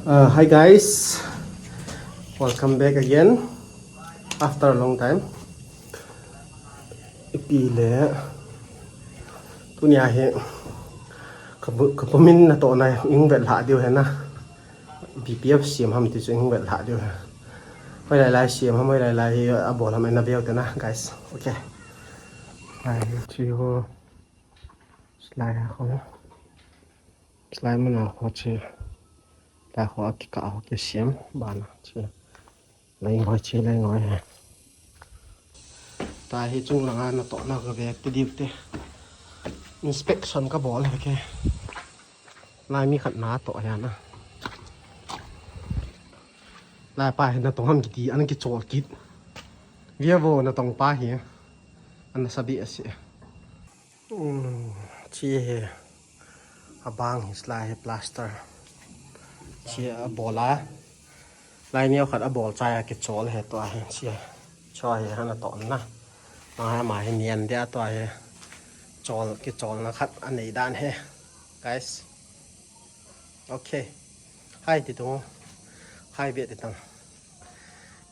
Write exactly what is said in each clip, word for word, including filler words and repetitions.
Uh, hi guys, welcome back again after a long time. Ipi le, tunia hi ka pu-, ka pumin natohna ing vet lha diu hena. B P F siam ham ti chu ing vet lha diu he. Hoilai lai siam ham, hoilai lai hi abol ham, ina veu te na, guys. Okay. Lai hi chi ho. Slide ho. Slide mun a ho chi. Lai ho a kikah ho kisiam bana chi. Lai ngoi chi, lai ngoi he. Tua hi chung langa natohna ka vek te diu te. Inspection ka bol he ke. Lai mi khat natoh he na. Lai pa hi natong ham kiti, ana kichol kit. Via vo natong pa hi. Ana sabi ase. Hmm, chi hi. Abang hi slide hi plaster. Chi abol a. Lai neo khat abol chai a kichol he tua hi. Chi. Cho hi hana to na. Ma ha ma hi nian dia tua hi. Chol kicholna khat anei dan he. Guys. Okay. Hi ti tung. Hi ve ti tang.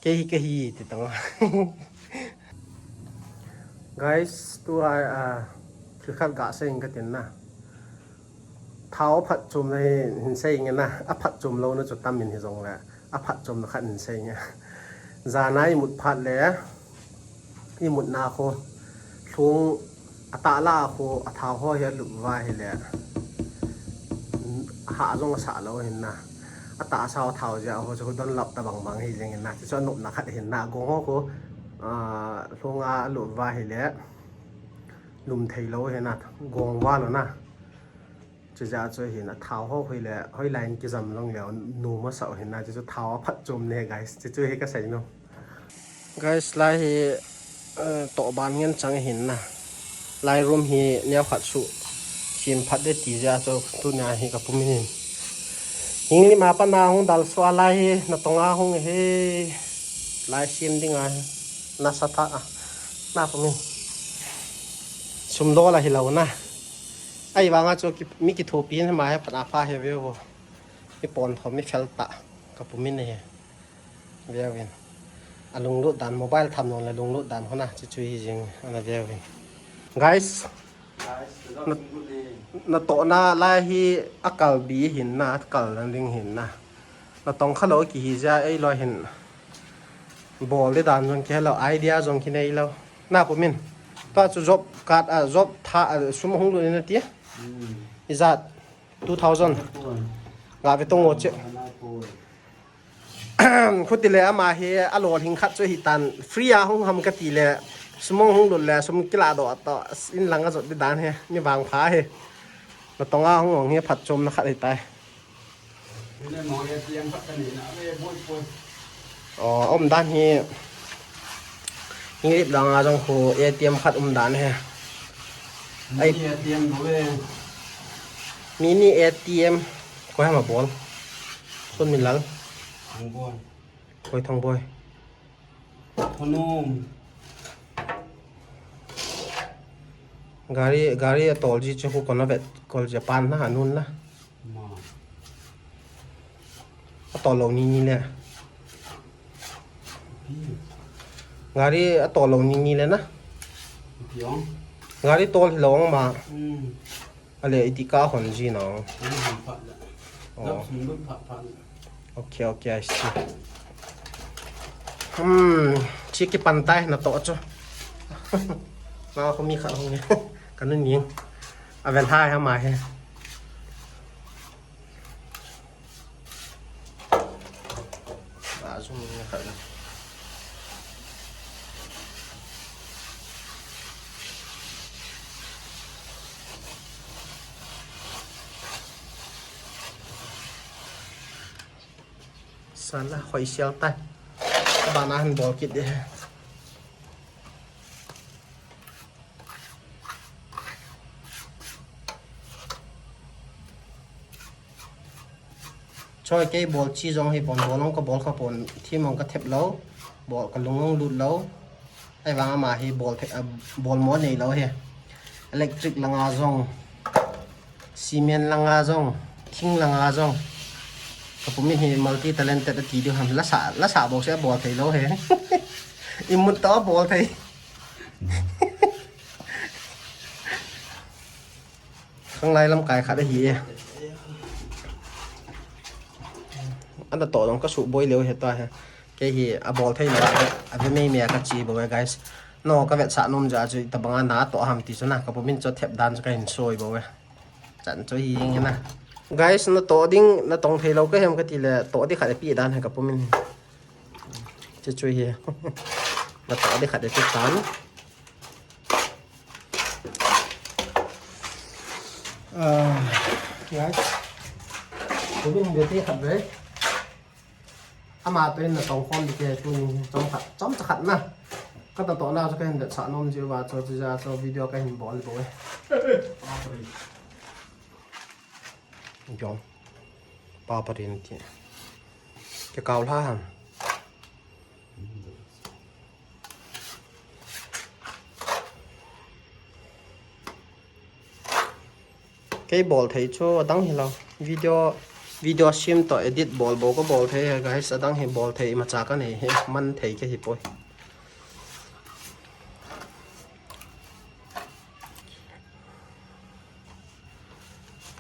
Kei hi, kei hi, ti tang. Guys, tua, ah, thil khat gasei inge katin na. Thao aphatchomna hi hin sei inge na, aphatchom louna chu tam in hijongle, aphatchomna khat hin sei inge. Jana imut phat le, imutna khu, lhung atah lah a khu, athao ho hi alup uva ahile. Hah jong asah lou ahin na. Atahsa thao jeh a ho chu donlap tabang bang hi jeng in na. Chu chu anopna khat ahin na. Gong ho khu, ah, lhung a alup uva ahile. Lum thei lou ahin na. Gong uva lou na. Chu jeh a chu ahin na. Thao ho hoile, hoilai in kijam jong le, nom asah ahin na. Chu chu thao aphatchomna guys. Chu chu hi kasei nom. Guys, lai hi, eh, tohban ngen chang ahin na. Lai room hi neo khat suh. Sim phat de ti jeh a chu tunia hi ka pumin in. Hing lim a pat na hung dal suh a lai hi natong a hung hi. Lai sim ding a hi. Nasa tah a. Na pumin. Sum dol a hilou na. Ahivang a chu ki, mi kithopi in hima hi phat a pha hi veu vo. Mi pon thom mi fel tah. Ka pumin hi. Veuvin. Alunglut dan, mobile tham nung le lunglut dan hona, chu chu hi jing, ana veuvin. Guys, na, natohna lai hi akal bi hin na, akal lang ding hin na. Natong kha lou kihi jeh a, eilou hin. Bol di dan jong kihe lou, idea jong kinei lou. Na pumin. Tua chu job card a, job tha a, sum hung lut in nati. Hmm. Ijat. Two thousand. Nga ve tong o che. Khuti le ama hi alolhing khat chu hitan free a hung ham kati le sum hung lut le sum kila doh to in lang a jot di dan hi mi vangpha hi. Natong a hung hung hi phatchomna khat hitai. Aw, um dan hi. English lang a jong khu A T M khat um dan hi. Ai. Mini A T M bou e. Mini A T M. Koi ham abol? Sunminlal. Thangboi. Koi Thangboi. Gari, gari atol ji chu khu kona vet kol Japan na anun na. Ma. Atol lou ni ni le. Pi. Gari atol lou ni ni le na. Pi ong. Gari tol hilou ong ma. Hmm. Ale iti ka hon ji na ong. Hon phat le. Oh. Dap sum lut phat phat le. Okay, okay, I see. Hmm, chi kipan tai natoh chu. Na khu mi khat hung ni. Kanu ning. Avel hai hama he. Ba zum ni khat. Sala, hoi sial tai. Bana han bol kit de. Choi kei bol chi jong hi pon, bol ong ka bol kha pon, thim ong ka thep lou, bol ka lung ong lut lou. Ahivang ama hi bol the, ah, bol mo nei lou hi. Electric langa jong, cement langa jong, thing langa jong. Ka pumin hi multi talented ati diu ham, lasa, lasa bou se abol thei lou he. Imut toh abol thei. Khanglai lamkai khat ahi e. Ana toh jong ka suboi leu he ta he. Kei hi abol thei lou a, ave mei mei a ka chi bou e, guys. No, ka vetsah nom jeh a chu itabang a na toh ham ti chu na, ka pumin chu thep dan chu ka hin soi bou e. Chan chu hi jing hi na. Guys, na toh ding, na tong thei lou ka hem ka ti le, toh ding khat api dan he ka pumin. Chu chu hi. Na toh ding khat api tan. Ah, guys. Pumin beti khat ve. Ama toh in na tong khom ding te tuni chomkhat, chomcha khat na. Ka natoh na chu ka hin vetsah nom jeh uva chu, chu jeh a chu video ka hin bol bou e. Jong. Pa pa rin ti. Ke kau lha ham. Kei bol thei chu adang hi lou. Video, video sim toh edit bol bou ka bol thei he, guys, adang hi bol thei imacha ka nei hi, man thei ka hi poi.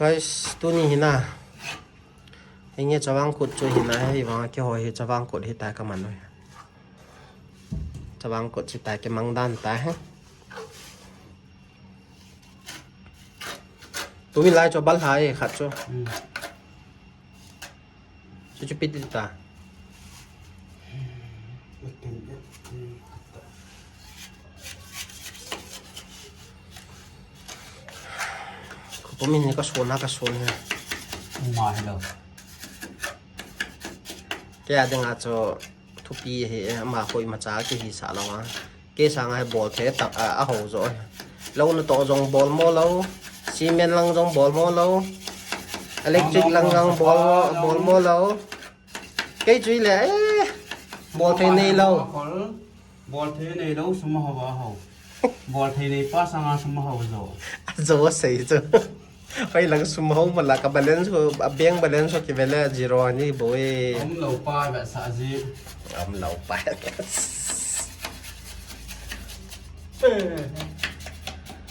Guys, tuni hi na. Henge chavang kut chu hi na, hei vang keiho hi chavang kut hi ta ka man oi. Chavang kut chu ta ke mang dan ta he. Tumi lai chu bal hai khat chu. Hmm. Chu chu pit ta. Ko min ka sona ka sona. Ma hello. Ke ading a chu thupi hi, ama koi macha kihisah lou a. Kei sanga hi bol thei tak a, a ho jo. Lou natoh jong bol mo lou. Cement lang jong bol mo lou. Electric lang jong bol, bol mo lou. Kei chu le, eh, bol thei nei lou. Bol thei nei lou, sum ho a ho. Bol thei nei pa sanga sum ho jo. Jo sei chu. Hoi lang sum ho mala ka balance ho, a bank balance ho kivele zero ni boi. Umlou pa vetsah ji. Umlou pa.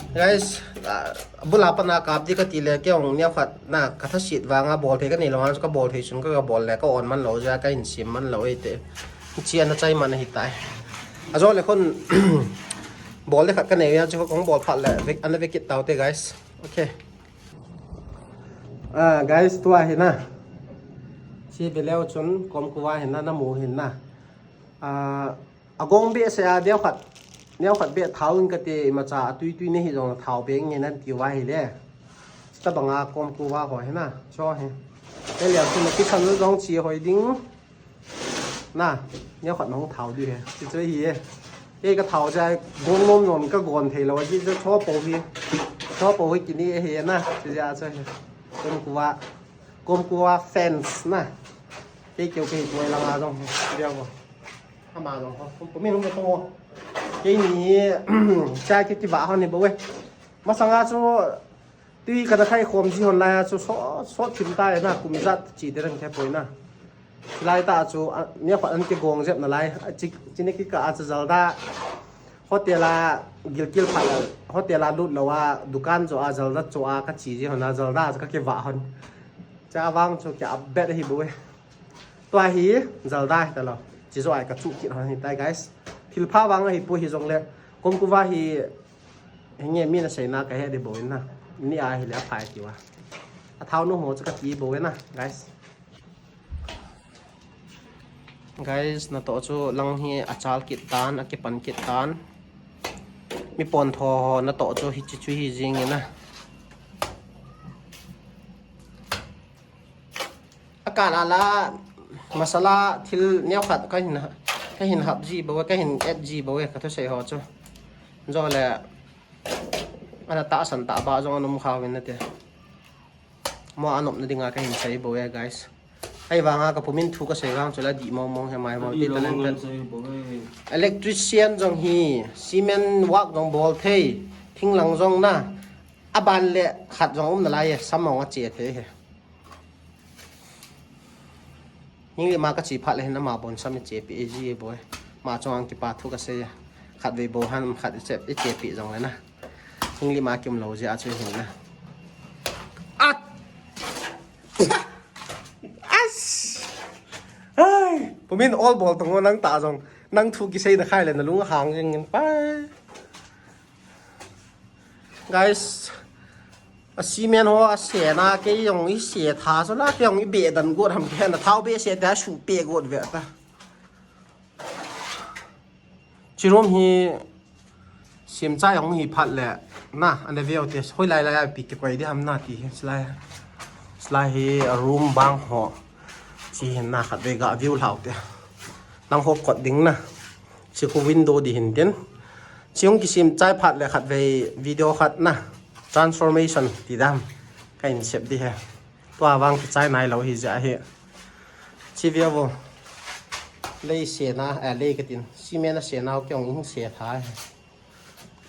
Guys, ah, bula pana kap di ka ti le, kei ong nia khat na ka thasit vanga bol thei ka nei lou, ka bol thei sun ka, ka bol le ka on man lou ja, ka in sim man lou e te. Chi ana chai man hi tai. A jo le khon bol le khat ka nei ya chu kong bol phat le, vek, ana vek kit tau te, guys. Okay. Ah, guys, tua hi na. Chi beleu chun kom kuva hi na, na mu hi na. Ah, agong be se a deu khat. Neo khat be thau in ka te imacha a tui tui ne hi jong thau be nge nan ti va hi le. Tabanga kom kuva ho hi na. Cho hi. Te liang chu na kisan jong chi hoi ding. Na, neo khat nong thau di he. Chi chu hi he. Kei ka thau ja gon nom nom ka gon thei lou, chi chu cho po hi. Cho po hi kini he na. Chi ja chu hi. Kom kuva. Kom kuva fans na. Kei keu kei tuai langa jong he. Dia ko. Ama jong ko. Kom min hung ko. Kei ni cha kei kiva ho ni bo we. Masanga chu tui kana khai khom ji hon lai a chu so, so thim ta na kum jat chi te rang the poi na. Lai ta chu, a, nia khat an kigong jep na lai. A, chi, chi ne kika a chu jalda. Hotel a gilkil phat la, hotel a lut lou a, dukan jo a jalda jo a ka chi ji hon a jalda chu ka kiva hon. Cha vang chu kia bet hi bo e. Tua hi jalda hi ta lou. Chi jo ai ka chu kit hon hi tai, guys. Thil pha vang hi po hi jong le. Kom kuva hi henge mi na sei na ka he di bo in na. Ni a hi le a phai ti wa. A thau nu ho chu ka ti bo e na, guys. Guys, natoh chu lang hi a chal kit tan, a kipan kit tan. Mi pon tho ho natoh chu hi chi chu hi jing in a. A kal a la masala thil neo khat ka hin, ka hin hap ji bo, ka hin et ji bo e, ka thusei ho chu. Jo le, ana tahsan tah ba jong an um kha uvin nate. Mo a nopna dinga ka hin sei bo e, guys. Ahivanga ka pumin thu ka sei vang chu la di mong mong he mai mo ti talent. Electrician jong hi, cement work jong bol thei, thinglang jong na, a ban le khat jong um na lai e, sam mong a che thei he. Hinglima kache phat le hin ama bonsam ichepi e ji boi. Ama chunga kipa thu kasei e. Khatvei bou ham khat iche, ichepi jongle na. Hinglima kium lou jeh a chu hin na. At! As! Ai! Pumin ol bol tong nang ta jong. Nang thu kisei na khai le nalung hang jing in pa. Guys, a cement ho asena kei jong ise tha so la kei jong ibe dan got ham kei na thao be se ta su pe got ve ta. Chi room hi semchai hung hi phat le na, ana veu te, hoilai lai a pi kikoi di ham na ti hi, chulai, chulai hi a room bang ho, chi hin na khatvei ga view lhau te, nang ho kot ding na, chi khu window di hin tin, chi hung kisemchai phat le khatvei video khat na, transformation ti dam, ka in sep di he, tua vang kichai nai lou hi jeh hi, chi view vo. Lei sena, eh, lei katin. Cement asena, kei jong in se tha.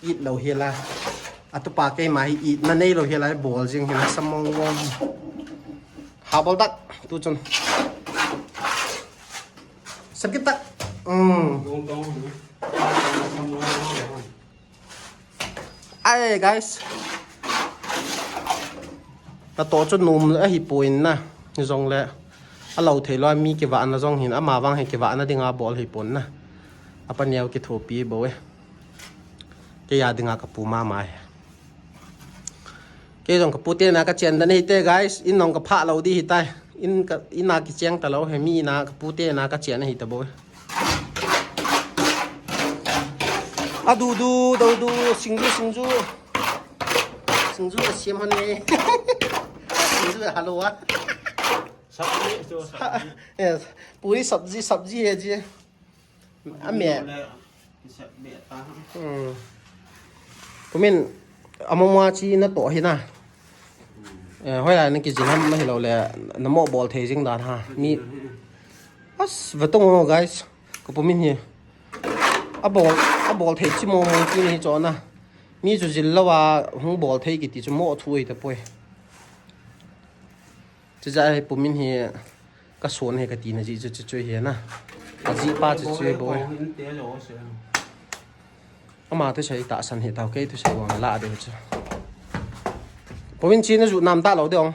It lou hi la. Atupa keima hi it na nei lou hi la, bol jing hi na samong wong. Ha bol tak, tu chun. Sakit tak. Hmm. Ai, guys. Natoh chu nom ahi poi na. Jongle. Alou thei lou a mi kivahna jong hin. Ama vang hi kivahna dinga bol hi pon na. Apa neo kithopi bou e. Kei a dinga kapu mama e. Kei jong kapute na kachen dan ahi te, guys. In jong kaphah lou di hi tai. In ka, in a kicheng ta lou he mi na kapute na kachen ahi ta bou e. Adu, du, du, du, singju, singju. Singju ka siam han e. Singju ka halwa. Sabji, so sabji. Yes. Puri sabji, sabji hai ji. Ame. Sabji ta. Hmm. Pumin, amama chi natoh hi na. Eh, hoilai na kijil ham na hilou le, namo bol thei jing dan ha. Mi, as, vetong ho, guys. Ka pumin hi. Abol, abol thei chi mo mo ti ni chu na. Mi chu jil lou a hung bol thei kiti chu mo thu hi ta poi. Chu jeh hi pumin hi ka son hi kati na ji chu chu chu hi na. Aji pa chu chu boi. Ama thusei tahsan hi tao kei thusei vang la de chu. Pumin chi na ju nam ta lou de ong.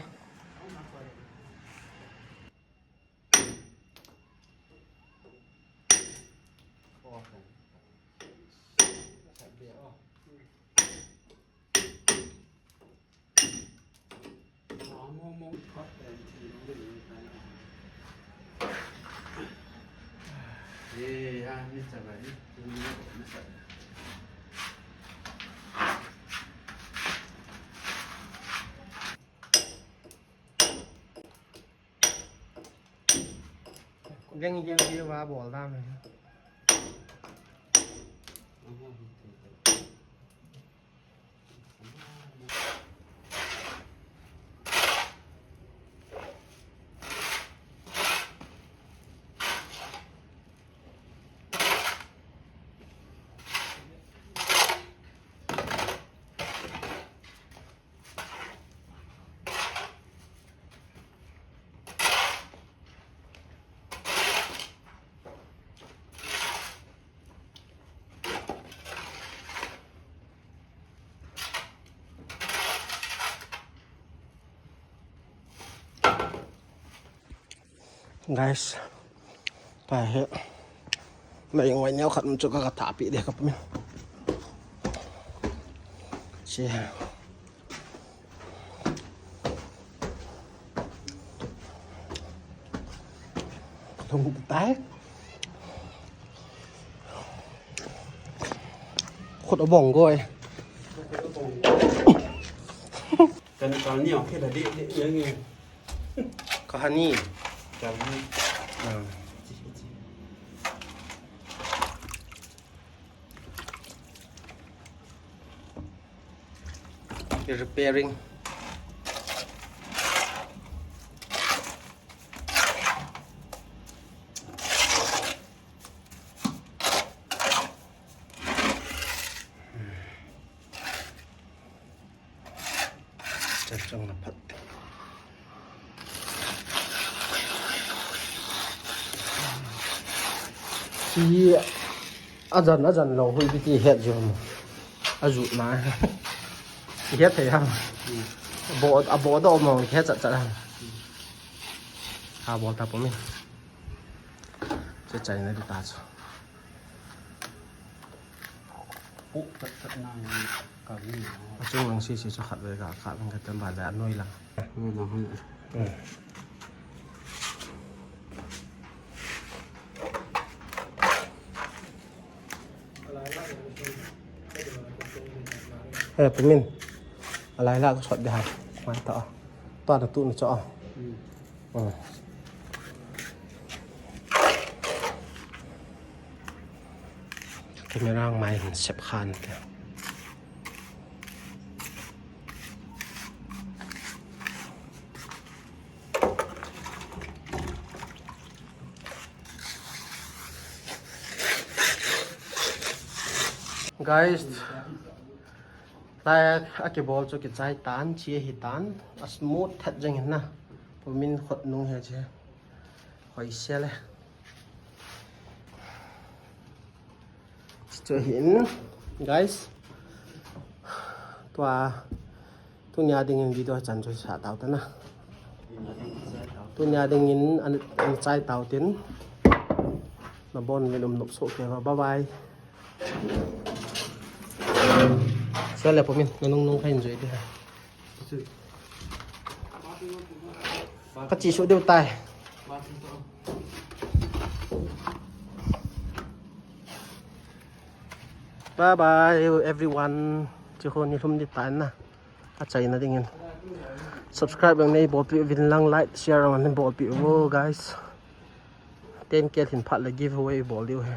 Deng deng dia ba bol da me. Guys, pa he. Mai ngoi neo khat chu ka, ka thapi de ka pum. Che. Lung tai. Khut abong goi. Kan kal ni ong khela di di ni. Kahani. Kahani. Ah. Repairing. Chachang na phat. Ti ajan, ajan lou hui ti het jo mo. Aju na. Ti het thei ham. Bo, abo do mo het chat chat ham. Ha bol ta po mi. Che chai na di ta chu. Pu chat chat na ka ni. Achung lang si si chu khat ve ka khat ve ka tan ba le anoi lang. Anoi lang. Eh, Pumin. Alai la ko sot de ha. Mai ta. Ta da tu ni cho. Hmm. Camera mai hin sep khan te. Guys, lai a kibol chu kichai tan, chi hi tan, a smooth that jeng hin na. Pumin khot nung he che. Hoi se le. Chu hin, guys. Tua, tunia dingin video chan chu sa tau ta na. Tunia dingin an, an chai tau tin. Na bon ven um nop so ke ba. Bye bye. Sa le Pumin, na nung nung kha enjoy de. Ka chi su deu tai. Bye bye everyone. Chi ho ni lhum di ta na. Ka chai na dingin. Subscribe ang nei bol pi vin lang, like, share ang nei bol pi vo guys. Ten K hin phat le giveaway bol diu he.